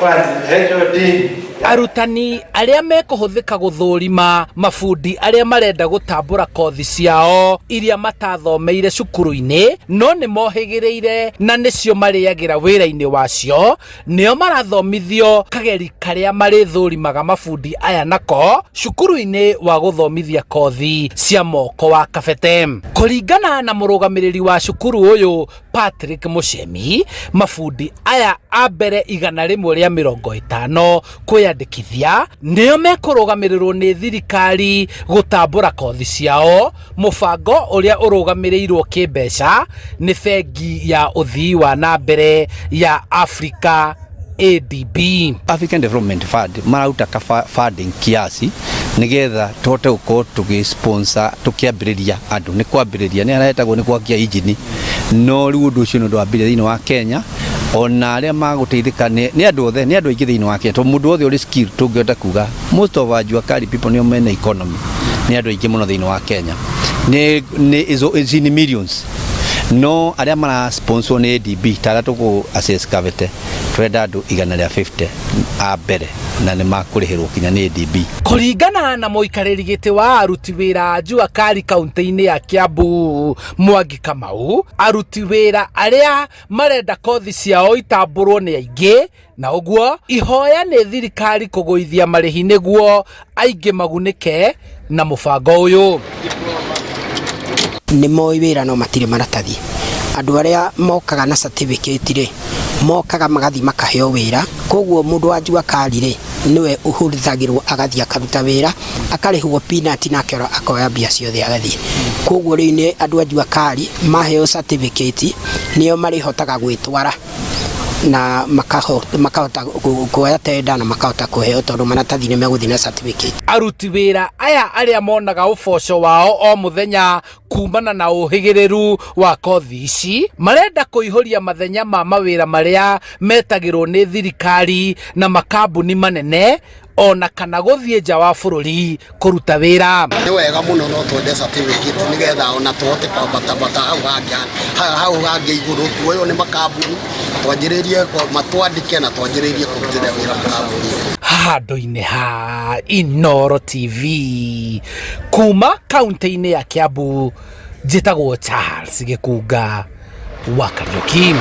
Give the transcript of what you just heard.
Principal, HOD. Arutani arĩa mekũhũthĩka gũthũrima mabundi arĩa marenda gũtambũra kothi ciao iria matathomeire cukuru-inĩ no nĩ mohĩgĩrĩire na nĩcio marĩagĩra wĩra-inĩ wacio nĩo marathomithio kageri karĩa marĩthũrimaga mabundi aya nako cukuru-inĩ wa gũthomithia kothi cia moko wa Kabete. Kũringana na mũrũgamĩrĩri wa cukuru ũyũ Patrick Muchemi, mabundi aya a mbere 150 kwĩyandĩkithia nĩo mekũrũgamĩrĩrwo nĩ thirikari gũtambũra kothi ciao, mũbango ũrĩa ũrũgamĩrĩirwo kĩmbeca nĩ bengi ya ũthii wa na mbere ya Afrika ADB. African Development Fund marauta ka funding kiasi nigetha tuhote gukorwo tugi sponsor tukiambiriria andu ni kwambiriria ni aretagwo ni gwakia injini no riu undu ucio ni undu wambirie thiini wa Kenya ona aria maguteithika ni andu othe ni andu aingi thiini wa Kenya to mundu othe uri skill tungihota kuga most of our jua kali people nio mena economy ni andu aingi muno thiini wa Kenya ni is in millions no aria mara sponsor ni ADB ta aria tugu assess Kabete twenda andu 150 a mbere na nĩ makũrĩhĩrwo kinya nĩ ADB. Kũringana na mũikarĩri gĩtĩ wa aruti wĩra a Jua Kali kaunti-inĩ ya Kiambu Mwangi Kamau, aruti wĩra arĩa marenda kothi ciao itambũrwo nĩ aingĩ na ũguo ihoya nĩ thirikari kũgũithia marĩhi nĩguo aingĩ magunĩke na mũbango ũyũ. Nĩ moĩ wĩra no matirĩ maratathi. Andũ arĩa mokaga na certificate rĩ, mokaga magathiĩ makaheo wĩra, koguo mũndũ wa Jua Kali rĩ nĩwe ũhũthagĩrwo agathiĩ akaruta wĩra akarĩhwo peanut nake akoya mbia ciothe agathiĩ. Koguo rĩu nĩ andũ a Jua Kali maheo certificate nĩo marĩhotaga gwĩtwara na makahota kuoya tenda na makahota kũheo tondũ maratathi nĩ megũthiĩ na certificate. Aruti wĩra aya arĩa monaga ũboco wao o mũthenya kumana na ũhĩgĩrĩru wa kothi ici marenda kũihũria mathenya ma mawĩra marĩa metagĩrwo nĩ thirikari na makambuni manene ona kana gũthiĩ nja wa bũrũri kũruta wĩra. Nĩ wega mũno no twende certificate nĩgetha ona tũhote kwambatabata hau hangĩ hau hangĩ igũrũ tuoywo nĩ makambuni twanjĩrĩrie matwandĩke na twanjĩrĩrie kũrutĩra wĩra makambuni. Handũ-inĩ ha Inooro TV kuma kaunti-inĩ ya Kiambu, njĩtagwo Charles Gĩkunga wa Kariũki.